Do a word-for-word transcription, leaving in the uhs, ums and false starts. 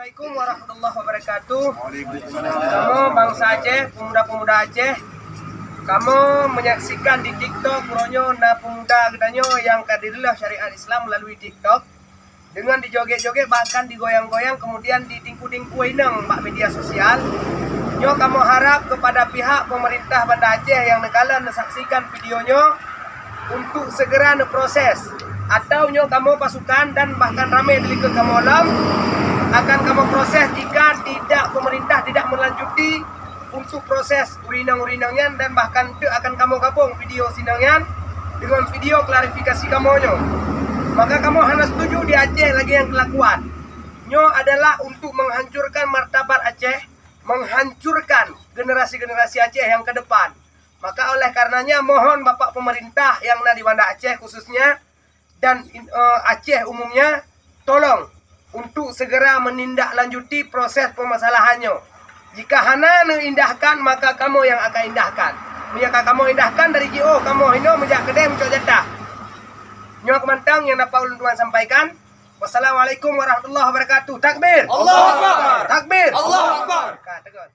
Assalamualaikum warahmatullahi wabarakatuh. Kamoe bansa Aceh, pemuda-pemuda Aceh, kamoe menyaksikan di TikTok uroe nyoe na pemuda geutanyoe nyang ka direuleuh syariat Islam melalui TikTok. Dengan dijoget-joget, bahkan digoyang-goyang, kemudian ditingku-tingku inong bak media sosial. Nyoe kamoe harap kepada pihak pemerintah Banda Aceh nyang neukalon neusaksikan video nyoe untuk segera neuproses, atau nyoe kamoe pasukan dan bahkan ramé di likot kamoe lom akan kamoe proses jika tidak, pemerintah tidak melanjuti untuk proses urinong-urinong nyan, dan bahkan teuk akan kamoe gabong video sinong nyan dengan video klarifikasi kamoe nyoe. Maka kamoe hana setuju di Aceh lagée nyang kelakuan. Nyoe adalah untuk menghancurkan martabat Aceh, menghancurkan generasi-generasi Aceh yang ke depan. Maka oleh karenanya mohon Bapak pemerintah yang na di Banda Aceh khususnya dan, eh, Aceh umumnya, tolong untuk segera menindaklanjuti proses permasalahan nyoe. Jika hana neuindahkan, maka kamoe yang akan indahkan. Meunyoe ka kamoe indahkan dari jiôh, kamoe hinoe meujak keudeh meucok jatah. Nyoe keumantong nyang dapat ulôn tuan sampaikan. Wassalamualaikum warahmatullahi wabarakatuh. Takbir! Allahu Akbar! Takbir! Allahu Akbar! Ka, tegon.